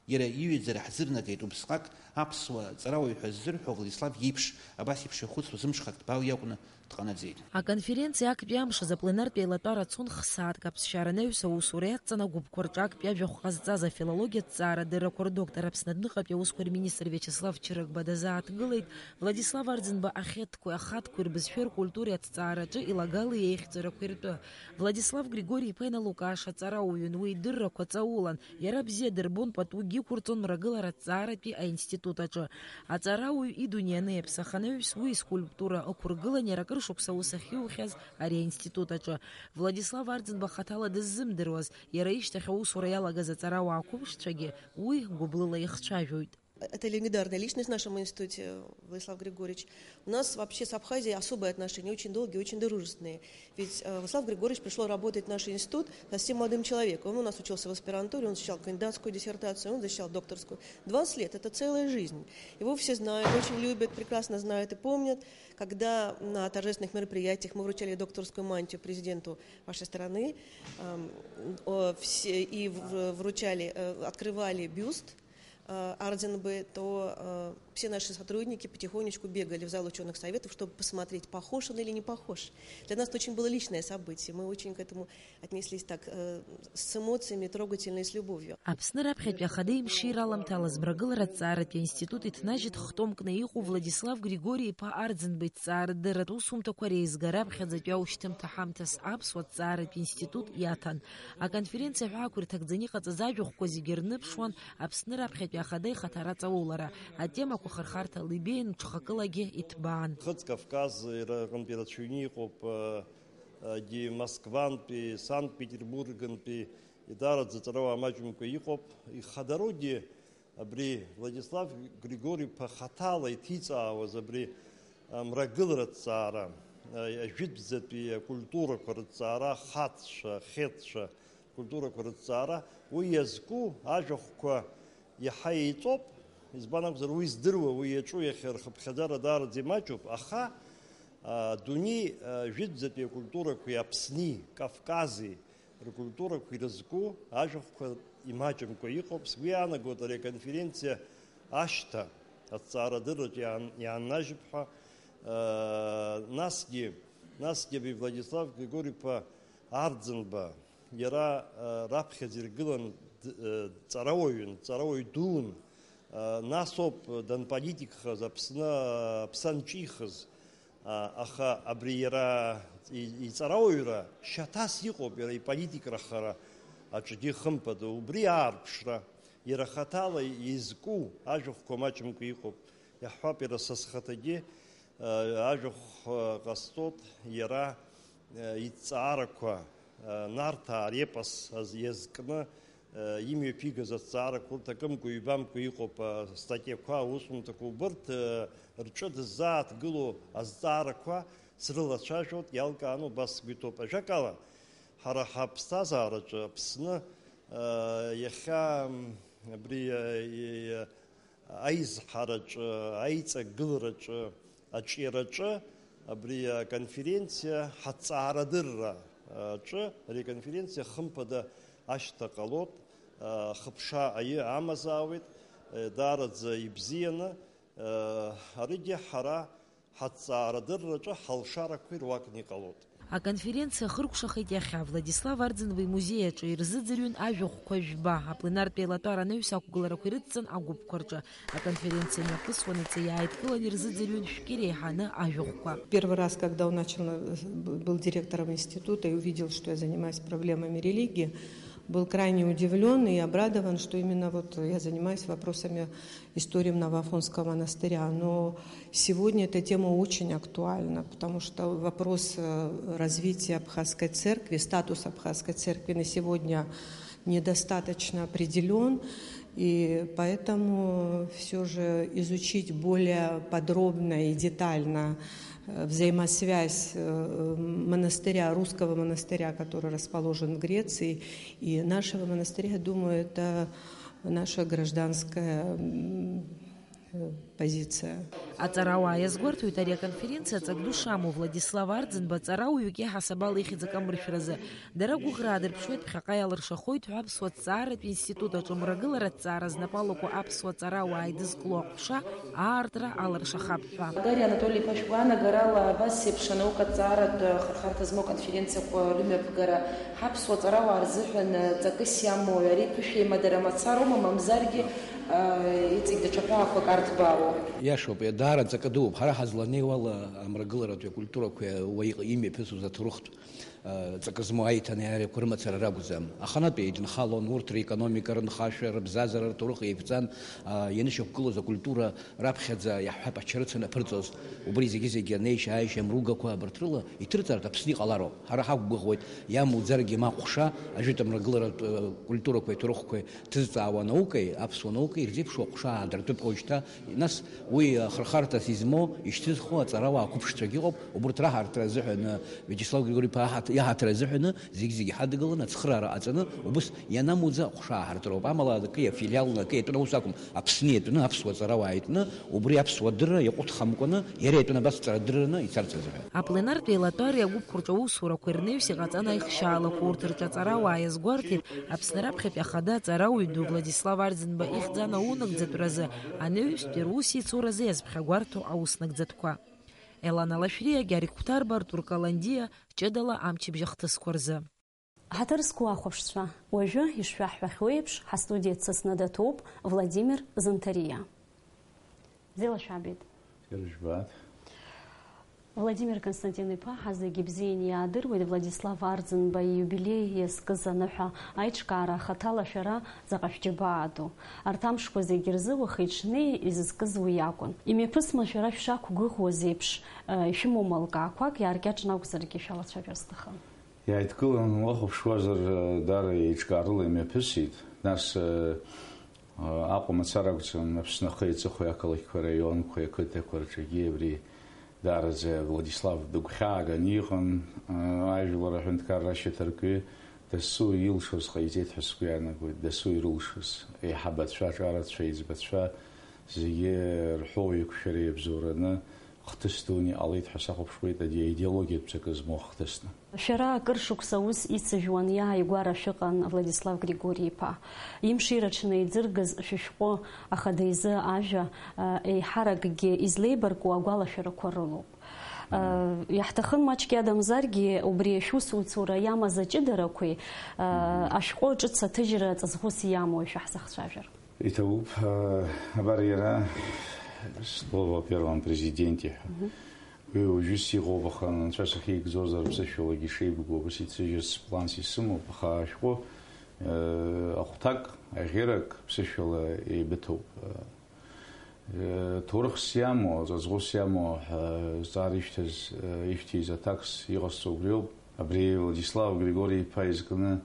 Иара иҩаӡара ҳзырнагеит, убысҟак аԥсуа ҵарауаҩ ҳәа ззырҳәо Владислав иеиԥш, абас еиԥш ихәыцуа зымҽхак ҭбаау иакәны дҟанаҵеит. Аконференциа актәи амш азы апленартә еилатәара цон х-сааҭк. Аԥсшьара анаҩс аусура иадҵан агәыԥқәа рҿы актәи ажәахә ҟазҵаз афилологиатә ҭҵаарадыррақәа рдоктор, Аԥсны адәныҟатәи аусқәа рминистр Виачеслав Чырыгба дазааҭгылеит Владислав Арӡынба ахьеҭқәеи ахатқәеи рбызшәеи ркультуреи аҭҵаараҿы илагала иеихьӡарақәеи ртәы. Владислав Григори-иԥа иналукааша ҵарауаҩын, уи идыррақәа ҵаулан. Иара бзиа дырбон, патугьы иқәырҵон мрагылара аҭҵааратәи аинститут аҿы. Аҵарауаҩ идунеи анаҩс анаҩс, уи искульптура ықәыргылан, иара акыр шықәса аус ахьиухьаз ари аинститут аҿы. Владислав Арӡынба хаҭала дыззымдыруаз, иара ишьҭахь аусура иалагаз аҵарауаа қәыԥшцәагьы уи гәыблыла ихцәажәоит. Это легендарная личность в нашем институте, Владислав Григорьевич. У нас вообще с Абхазией особые отношения, очень долгие, очень дружественные. Ведь, э, Владислав Григорьевич пришёл работать в наш институт совсем молодым человеком. Он у нас учился в аспирантуре, он защищал кандидатскую диссертацию, он защищал докторскую. Двадцать лет — это целая жизнь. Его все знают, очень любят, прекрасно знают и помнят. Когда на торжественных мероприятиях мы вручали докторскую мантию президенту вашей страны, эм, о, все, и в-, вручали, э, открывали бюст, э, Ардзинбы, то, э, все наши сотрудники потихонечку бегали в зал учёных советов, чтобы посмотреть, похож он или не похож. Для нас это очень было личное событие. Мы очень к этому отнеслись так, э, с эмоциями, трогательно и с любовью. Аԥсны раԥхьатәи ахада имшира аламҭалаз мрагылара аҭҵааратә институт иҭнажьит хтомкны иҟоу Владислав Григори-иԥа Ардзинба иҭҵаарадырратә усумҭақәа реизга раԥхьаӡатәи аушьҭымҭа ҳамҭас аԥсуа ҭҵааратә институт иаҭан. Аконференциа аҳәаақәа ирҭагӡаны иҟаҵаз ажәахәқәа зегьы рныԥшуан Аԥсны раԥхьатәи ахада ихаҭара аҵаулара. Атемақәа хырхарҭа либеин, ҽхакылагьы иҭбаан. Хыҵ Кавказ иара аҟынтәи ирацәаҩны иҟоуп, егьи Москвантәи, Санкт-Петербургнтәи, идараӡа ҵарауаа маҷымкәа иҟоуп. Ихадароугьы абри Владислав Григори-иԥа хаҭала иҭиҵаауаз абри, а, мрагылара ҭҵаара, а, ажәытәӡатәи акультурақәа рыҭҵаара, хатцәа, хьетцәа, культурақәа рыҭҵаара, уи иазку ажәахәқәа иаҳа еиҵоуп, избан акәзар, уи здыруа, уи иаҿу иахьа рхыԥхьаӡара даараӡа имаҷуп, аха, а, адунеи, а, жәытәӡатәи акультурақәеи Аԥсни, Кавкази ркультурақәа ирызку ажәахәқәа имаҷымкәа иҟоуп. Сгәы иаанагоит ари аконференциа ашьҭа аҭҵаарадырраҿы иаан-, иааннажьып ҳәа, а, насгьы, насгьы абри Владислав Григори-иԥа Арӡынба, иара, а, раԥхьаӡа иргылан д-, а, ҵарауаҩын, ҵарауаҩ дуун, а, нас ауп данполитикхаз, Аԥсны аԥсы анҿихыз, а, аха абри иара и-, иҵарауаҩра шьаҭас иҟоуп, иара иполитикра хара аҿгьы хымԥада, убри аарԥшра, иара хаҭала изку ажәахәқәа маҷымкәа иҟоуп. Иаҳҳәап, иара са схаҭагьы, а, ажәахә, а, ҟасҵоит, иара, а, иҭҵаарақәа, а, Нарҭаа репос аз-, иазкны, Имҩаԥигаз азҵаарақәа урҭ акымкәа-ҩбамкәа иҟоуп, астатиақәа, аусумҭақәа, убырҭ рҿы дыззааҭгылоу азҵаарақәа срылацәажәоит, иалкааны убас сгәы иҭоуп. Ажәакала, ҳара ҳаԥсҭазаараҿы Аԥсны иахьа абри аизҳараҿы, аиҵагылараҿы, аҿиараҿы, абри аконференциа ҳаҭҵаарадырра аҿы ари аконференциа хымԥада ашьҭа ҟалоит, хыԥша аиы амазаауеит, даараӡа ибзианы, аригьы ҳара ҳаҭҵаарадырраҿы ҳалшарақәа ируакны иҟалоит. Аконференциа ахыркәшахеит иахьа Владислав Арӡынба имузеи аҿы, ирзыӡырҩын ажәахәқәа жәба, апленартә еилатәара анаҩс ақәгыларақәа ирыдҵан агәыԥқәа рҿы. Аконференциа мҩаԥысуанаҵы иааидкылан ирзыӡырҩын шәкы иреиҳаны ажәахәқәа. Первый раз, когда он начал, э, б-, был директором института и увидел, что я занимаюсь проблемами религии, был крайне удивлён и обрадован, что именно вот я занимаюсь вопросами истории Новоафонского монастыря. Но сегодня эта тема очень актуальна, потому что вопрос, э, развития абхазской церкви, статус абхазской церкви на сегодня недостаточно определён, и поэтому всё же изучить более подробно и детально, э, взаимосвязь, э, монастыря, русского монастыря, который расположен в Греции, и нашего монастыря, я думаю, это наша гражданская, м, э, позиция. Аҵарауаа иазгәарҭоит ари аконференциа ҵак ду шамоу. Владислав Арӡынба ҵарауаҩык иаҳасабала ихьӡ акамыршәразы. Дара гәыӷра аадырԥшуеит, ԥхьаҟа иалыршахоит ҳәа аԥсуа ҭҵааратә институт аҿы мрагылара аҭҵаара знапы алаку аԥсуа ҵарауаа идызкыло аҟәша аартра алыршахап ҳәа. Дариа Анатоли-иԥа, шәгәаанагарала абас еиԥш анаука ҭҵааратә хырхарҭа змоу аконференциақәа рымҩаԥгара ҳаԥсуа ҵарауаа рзыҳәан ҵакыс иамоу, ари ԥышәеимадара мацароума, мамзаргьы, а, иҵегь даҽа ҳәаақәак арҭбаауоу? Иашоуп, даара ҵакы дууп. Ҳара ҳазланеиуала амрагыларатәи акультурақәеи уа иҟ-, имҩаԥысуаз аҭоурыхтә, а, ҵакы змоу аиҭанеиааирақәа рымацара ракәӡам. Аханатә еиднхалон, урҭ реекономика, рынхашәа, рыбзазара, рҭоурых еивҵан, а, ианышьақәгылоз акультура раԥхьаӡа, иаҳҳәап, ачарыц анаԥырҵоз, убри зегьы-зегьы анеишьа-ааишьа мругақәа абарҭ рыла иҭырҵаартә Аԥсны иҟалароуп. Ҳара ҳақәгәыӷуеит, иамуӡаргьы ма аҟәша, ажәытә амрагыларатә, э, культурақәеи аҭоурыхқәеи ҭызҵаауа анаукеи аԥсуа наукеи ирзеиԥшу аҟәша аадыртәып уажәшьҭа. Нас уи, э, хырхарҭас измоу, ишьҭызхуа аҵарауаа қәыԥшцәагьы ыҟоуп, убарҭ раҳарҭа азыҳәан, э, Виачеслав Григори-иԥа аҳаҭ-, иаҳаҭыр азыҳәаны зегь-зегь ҳадгыланы ацхыраара ҟаҵаны, убыс ианамуӡа аҟәша ааҳартроуп. Амала акы иафилиалны, акы иатәны аус акәым, Аԥсны иатәны аԥсуа ҵарауаа иатәны, убри аԥсуа дырра иаҟәыҭхамкәаны, иара иатәны абас ҵарадырраны ицарц азыҳәан. Апленартә еилатәареи агәыԥқәа рҿы аусурақәа ирнаҩс иҟаҵан аихшьаалақәа. Урҭ рҿы аҵарауаа иазгәарҭеит, Аԥсны раԥхьатәи ахада аҵарауаҩ ду Владислав Арӡынба ихьӡ анаунагӡатәразы анаҩстәи рус ицуразы иазԥхьагәарҭо ауснагӡатәқәа. Елана Лашәриа, Гьаргь Хәҭарба, Артур Каландиа, ҷыдала амчыбжь ахҭысқәа рзы. Ҳаҭыр зқәу ахәаԥшцәа, уажәы ишшәаҳҳәахьоу еиԥш, ҳастудиа дсасны даҭоуп Владимир Занҭариа. Бзиала шәаабеит. Бзиала жәбааит. Владимир Константин-иԥа, ҳазегьы ибзианы иаадыруеит, Владислав Арӡынба ииубилеи иазкыз аныҳәа аиҿкаара ахаҭала шәара заҟа шәџьабаа ду. Арҭ амшқәа зегьы рзы уахи-ҽни изызкыз уи акәын. Имҩаԥысма шәара шәшақәгәыӷуаз еиԥш, э, ишәымоу малкаақәак, иааркьаҿны акәзаргьы шәалацәажәар сҭахын. Иааидкыланы уахәаԥшуазар, даара еиҿкаарыла имҩаԥысит. Нас, Аҟәа мацара акәӡам, Аԥсны ахи аҵыхәеи ақалақьқәа, араионқәеи ақыҭақәа рҿгьы абри даараӡа Владислав дыгәхьааганы иҟан. Ажәлар аҳәынҭқарра ашьаҭаркҩы дасу илшоз ҟаиҵеит ҳәа сгәы иаанагоит, дасу ирылшоз. Еиҳабацәа, аҿарацәа, еиҵбацәа зегьы рҳәоу еиқәшәара иабзоураны хҭыс дуны иҟалеит ҳәа сахәаԥшуеит, ади-, аидеологиатә ҵакы змоу хҭысны. Шәара акыр шықәса аус ицыжәуан, иааигәара шәыҟан Владислав Григори-иԥа. Имшира аҽны еиӡыргаз шәышәҟәы ахада изы ажәа, а, еиҳаракгьы излеибарку агәалашәарақәа рылоуп. А, иаҳҭахын маҷк иадамзаргьы, убри шәусуцура иамаз аҷыдарақәеи, а, ашәҟәы ҿыц аҭыжьра ҵаҵӷәыс иамоу шәаҳзахцәажәар. Иҭабуп, а, абар иара, слово о первом президенте ҳәа. Мгм. Уи уажәыс иҟоуп, аха анцәа сахьигӡозар, ԥсышәалагьы ишеибгоу абас иҭыжьырц планс исымоуп, аха ашәҟәы, а, ахәҭак, аӷьырак ԥсышәала еибыҭоуп. А, ҭоурыхс иамоу, ҵаҵӷәыс иамоу ҳәа зҵаара ишәҭаз, а, ишәҭиз аҭакс иҟасҵо убриоуп. Абри Владислав Григори-иԥа изкны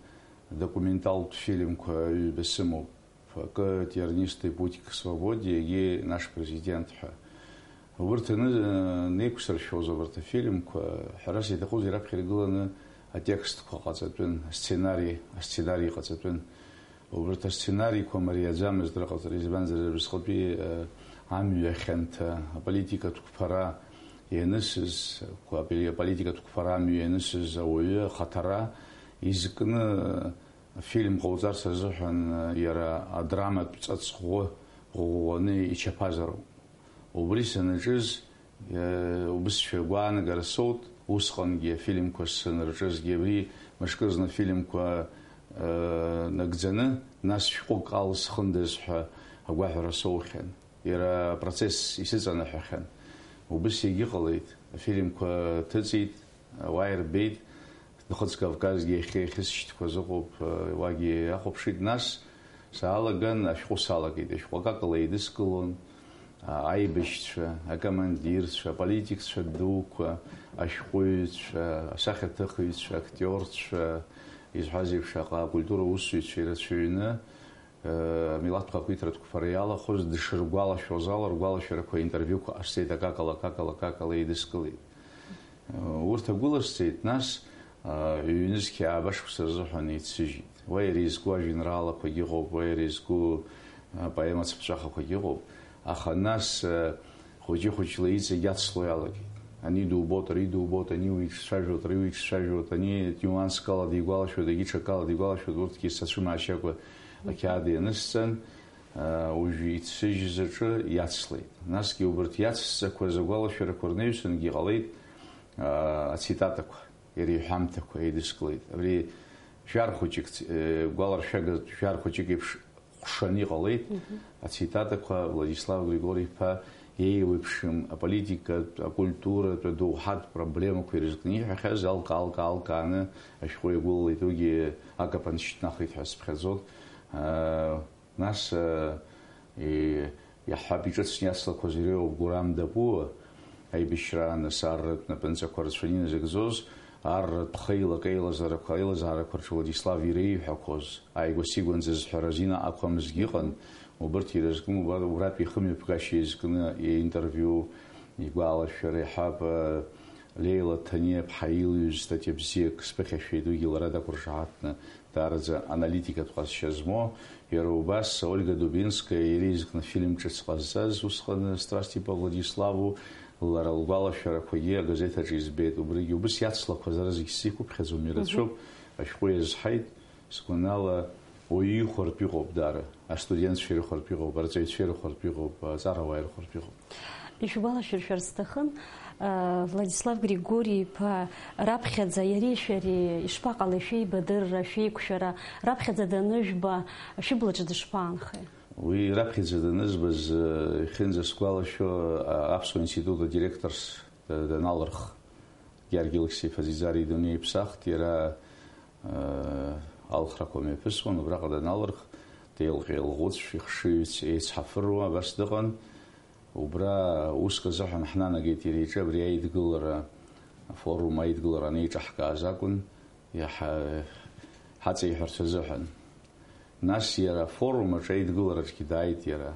Документалтә фильмқәа ҩба сымоуп, акы «Тернистый путь к свободе», егьи «Наш президент» ҳәа. Убырҭ аны-, неиқәсыршәоз убарҭ афильмқәа, ҳәарас иаҭахузеи, раԥхьа иргыланы атекстқәа ҟаҵатәын, асценари, асценари ҟаҵатәын. Убарҭ асценариқәа мариаӡамызт рыҟаҵара, избанзар, Аԥсҟатәи, э, амҩа хьанҭа, аполитикатә қәԥара ианысыз, аполи-, аполитикатә қәԥара амҩа ианысыз ауаҩы ахаҭара изкны, э, афильм ҟауҵарц азыҳәан, э, иара адраматә ҵаҵӷәы ӷәӷәаны ичаԥазароуп. Убри санаҿыз, э, убысшәа гәаанагара соут, усҟангьы афильмқәа санырҿызгьы, абри мышкызны афильмқәа, э, нагӡаны, нас шәҟәык алсхындаз ҳәа агәаҳәара соухьан. Иара апроцесс исыҵанаҳәахьан. Убыс егьыҟалеит, афильмқәа ҭыҵит, ауаа ирбеит, Нхыҵ Кавказгьы иахьа ихьысшьҭқәаз ыҟоуп, уагьы иахәаԥшит. Нас саалаган, ашәҟәы салагеит. Ашәҟәы акакала еидыскылон, а, аибашьцәа, акомандирцәа, аполитикцәа дуқәа, ашәҟәыҩҩцәа, асахьаҭыхыҩцәа, актиорцәа, изҳәаз еиԥш, аҟа-, акультура усзуҩцәа ирацәаҩны, э, амилаҭқәа ақәиҭратә қәԥара иалахәыз дышрыгәалашәоз ала, ргәалашәарақәа, интервиуқәа ҟасҵеит, акакала, акакала, акакала еидыскылеит. Э, урҭ агәыласҵеит, нас, э, ҩнызқьи ааба шықәса рзыҳәан еицыжьит. Уа иара изку ажәеинраалақәагьы ыҟоуп, уа иара изку, э, апоема цыԥҵәахақәагьы ыҟоуп. Аха нас, э, хәыҷы-хәыҷла иҵегь ацло иалагеит. Ани дубот, ари дубот, ани уиҿцәажәот, ари уиҿцәажәот, ани нюанск ала дигәалашәот, егьи ҽакала дигәалашәот, урҭгьы сацәымаашьакәа ақьаад ианысҵан, уажә иццыжьыз аҿы иацлеит. Насгьы убарҭ иацҵақәаз агәалашәарақәа рнаҩсангьы иҟалеит, ацитатақәа, иара иҳәамҭақәа еидыскылеит. Абри жәар хәыҷык, гәаларшәагатә жәар хәыҷык еиԥш ҟәшаны иҟалеит. Мгм. Ацитатақәа Владислав Григори-иԥа еиуеиԥшым аполитикатә, акультуратә, адоуҳатә проблемақәа ирызкны иҳәахьаз алка-алка-алкааны ашәҟәы иагәылалеит, уигьы акапан шьҭнахит ҳәа сыԥхьаӡоит. Аа, нас, аа, и-, иаҳҳәап, иҿыцны иацлақәаз иреиуоуп Гурам Дапуа, аибашьраан асааратә напынҵақәа рацәаны иназыгӡоз, арратә хеилак аилазаарақәа, аилазаарақәа рҿы Владислав иреиҳәақәоз, ааигәа-сигәа нзызҳәараз инаҟақәамызгьы ыҟан, убырҭ ирызкны, убра-, убратәи ихымҩаԥгашьа иазкны иинтервиу, игәалашәара, иаҳҳәап, Леила Ҭаниа-ԥҳа илҩыз статиа бзиак сԥыхьашәеит, уигьы лара дақәыршаҳаҭны, даараӡа аналитикатә ҟазшьа змоу, иара убас Ольга Дубинская иреизгны фильм ҿыц ҟазҵаз, усҟан Страсти по Владиславу, лара лгәалашәарақәагьы агазеҭ аҿы избеит, убригьы убыс иацлақәаз ара зегь сзеиқәыԥхьаӡом, ирацәоуп, мгм, ашәҟәы иазҳаит, сгәанала, уаҩы ихәартә иҟоуп даара, астудентцәа ирыхәартә иҟоуп, арҵаҩцәа ирыхәартә иҟоуп, аҵарауаа ирыхәартә иҟоуп. Ишәгәалашәыршәар сҭахын, э, Владислав Григори-иԥа раԥхьаӡа иареи шәареи ишԥаҟалеи шәеибадырра, шәеиқәшәара, раԥхьаӡа даныжәба, шәыблаҿы дышԥаанхеи? Уи раԥхьаӡа данызбаз, э, ихьынӡасгәалашәо, а-, Аԥсуа институт адиректорс, э, даналырх, Георги Алексеи-иԥа Ӡиӡариа идунеи иԥсахт, иара, э, алхрақәа мҩаԥысуан, убраҟа даналырх, деилҟьа-еилӷәыцә, ихшыҩ еицҳафыруа, абас дыҟан. Убра уск азыҳәан ҳнанагеит иара иҿы абри аидгылара, афорум аидгылара анеиҿаҳкааз акәын, иаҳа-, ҳаҵеиҳәарц азыҳәан. Нас иара афорум аҿы аидгылараҿгьы дааит иара.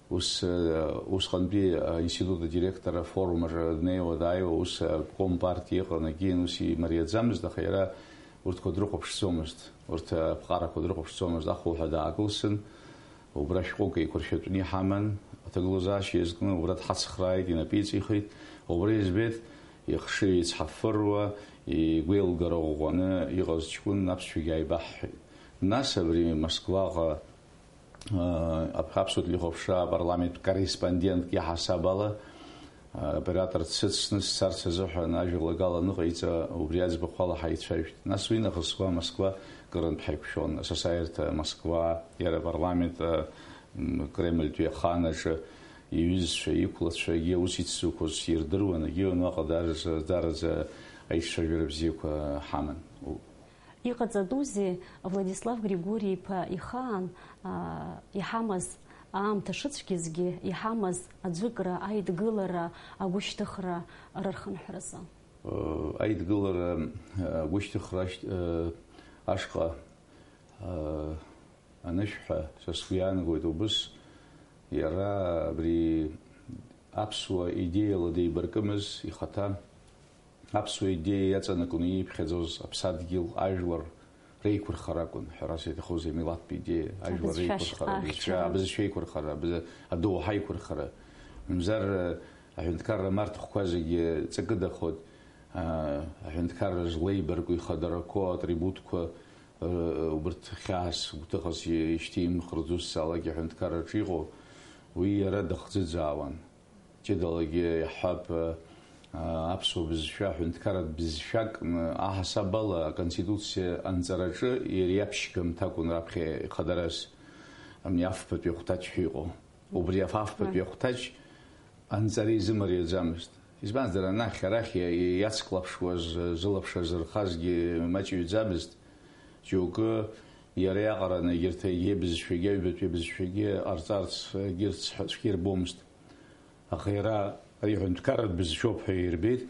Ус, э, усҟантәи, э, институт адиректор афорум аҿы днеиуа дааиуа, ус, э, обком партиа ыҟан, акгьы ус имариаӡамызт, аха иара урҭқәа дрыхәаԥшӡомызт. Урҭ аԥҟарақәа дрыхәаԥшӡомызт, ахуҳәа даакылсын, убра шәҟәык еиқәыршәатәны иҳаман, аҭагылазаашьа иазкны убра дҳацхрааит, инапы иҵихит, убра избеит, ихшыҩ еицҳафыруа, игәеилгара ӷәӷәаны иҟаз ҷкәын аԥсшәагьы ааибаҳҳәеит. Нас абри Москваҟа, э, аԥ-, аԥсуа телехәаԥшра апарламенттә корреспондентк иаҳасаб ала, оператор дсыцны сцарц азыҳәан ажәалагала ныҟаиҵа, убри аӡбахә ала ҳаицәажәеит. Нас уинахыс уа Москва кырынтә ҳаиқәшәон, асасааирҭа Москва, иара апарламент, м, Кремльтәи ахан аҿы иҩызцәа, иқәлацәа, егьи аус ицзуқәоз ирдыруан, егьи уаҟа даараӡа, даараӡа аиҿцәажәара бзиақәа ҳаман. Иҟаҵатәузеи, Владислав Григори-иԥа ихаан, аа, иҳамаз аамҭа шыцәгьазгьы, иҳамаз аӡәыкра, аидгылара, агәышьҭыхра рырхынҳәразы? Э, аидгылара, э, агәышьҭыхра ашь-, э, ашҟа Анышә ҳәа, са сгәы иаанагоит убыс, иара абри аԥсуа идеиала деибаркымыз ихаҭа, аԥсуа идеиа иаҵанакуаны ииԥхьаӡоз аԥсадгьыл, ажәлар реиқәырхара акәын, ҳәарас иаҭахузеи, амилаҭтә идеиа, ажәлар реиқәырхара, абызшәа, абызшәа еиқәырхара, абыз-, адоуҳа еиқәырхара. Мамзар, аҳәынҭқарра амарҭхәқәа зегьы ҵакыдахоит, аҳәынҭқарра злеибарку ихадарақәоу атрибутқәа, убырҭ хьаас, гәҭыхас ишьҭимхырц зусҭцаалак аҳәынҭқарраҿы иҟоу, уи иара дахӡыӡаауан. Ҷыдалагьы иаҳҳәап, аԥсуа бызшәа аҳәынҭқарратә бызшәакны аҳасабала Аконституциа анҵараҿы иара иаԥшьгамҭа акәын раԥхьа ихадараз, ами, афбатәи ахәҭаҷ ҳәа иҟоу. Убри аф-, афбатәи ахәҭаҷ анҵара изымариаӡамызт. Избанзар, анахь, арахь иа-, иа-, иацклаԥшуаз, зылаԥш азырхазгьы маҷҩӡамызт. Џьоукы иара иаҟараны егьырҭ, егьи бызшәагьы, аҩбатәи бызшәагьы ҟарҵарц егьырҭ цәгьа ирбомызт. Аха иара ари ҳәынҭқарратә бызшәоуп ҳәа ирбеит.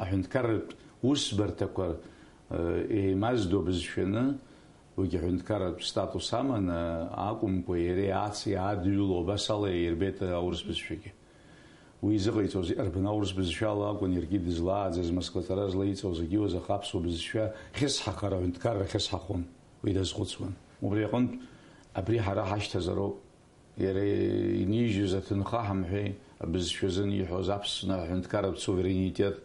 Аҳәынҭқарратә усбарҭақәа еимаздо бызшәаны, уигьы аҳәынҭқарратә статус аманы акәымкәа, иара иаац-, иаадыҩло абас ала иаирбеит аурыс бызшәагьы. Уи изыҟаиҵоз иарбан аурыс бызшәала акәын иаргьы дызлааӡаз, Москваҵара злаиҵоз, егьиуаз, аха аԥсуа бызшәа хьысҳахар аҳәынҭқарра хьысҳахон, уи дазхәыцуан. Убри аҟынтә, абри ҳара ҳашьҭазароуп. Иара инижьыз аҭынха ҳамҳәеи, абызшәа азын ииҳәоз Аԥсны аҳәынҭқарратә суверенитет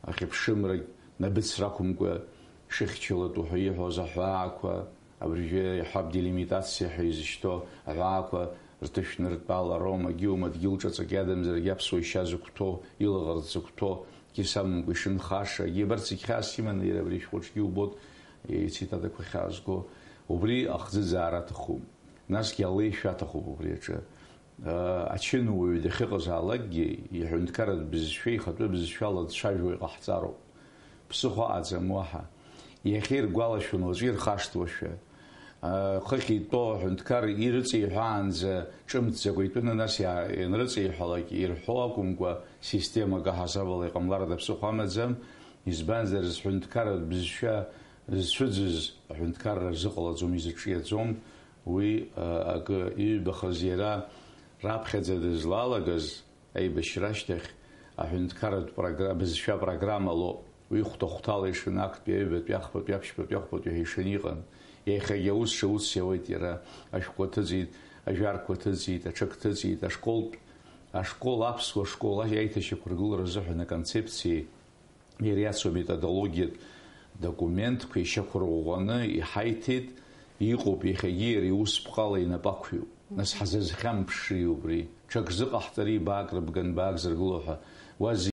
ахьыԥшымрагь набыцра ақәымкәа ишыхьчалатәу ҳәа ииҳәоз аҳәаақәа, абыржәы иаҳҳәап, делимитациа ҳәа изышьҭоу аҳәаақәа рҭышәныртәалароума, егьиума, дгьыл ҿаҵак иадамзаргьы аԥсуа ишьа зықәҭәоу, илаӷырӡ зықәҭәоу, егьыс амамкәа ишынхаша, егьи абарҭ зегь хьаас иманы иара абри шәҟәаҿгьы иубоит, ицитатақәа ахьаазго, убри ахӡыӡаара аҭахуп. Насгьы алеишәа аҭахуп убри аҿы. Ачынуаҩ дахьыҟазаалакгьы, иҳәынҭқарратә бызшәа, ихатәы бызшәала дцәажәо иҟаҳҵароуп. Ԥсыхәа аҟаӡам уаҳа. Иахьа иргәалашәон, уаҵәы ирхашҭуашәа. Хыхь итәоу аҳәынҭқар ирыҵеиҳәаанӡа ҿымҭӡакәа итәаны, нас иа-, ианрыҵеиҳәалак ирҳәо акәымкәа, системак аҳасабала иҟамларада ԥсыхәа амаӡам, избанзар, зҳәынҭқарратә бызшәа зцәыӡыз аҳәынҭқарра рзыҟалаӡом, изыҿиаӡом, уи, а, акы иҩбахаз иара раԥхьаӡа дызлалагаз, аибашьра ашьҭахь аҳәынҭқарратә програ-, бызшәа программалоуп. Уи хәҭа-хәҭала ишаны, актәи, аҩбатәи, ахԥатәи, аԥшьбатәи, ахәбатәи ҳәа ишаны иҟан. Иахьагьы аус шауц иауеит иара. Ашәҟәқәа ҭыҵит, ажәарқәа ҭыҵит, аҽак ҭыҵит, ашколтә, ашкол, аԥсуа школ аиҭашьақәыргылара азыҳәан аконцепциеи иара иацу аметодологиатә документқәа ишьақәырӷәӷәаны иҳаиҭеит, иҟоуп, иахьагьы иара иус ԥҟала инапы ақәиоуп. Нас ҳазазхьамԥши убри? Ҽак зыҟаҳҵари, баак рыбган, баак зыргыло ҳәа? Уа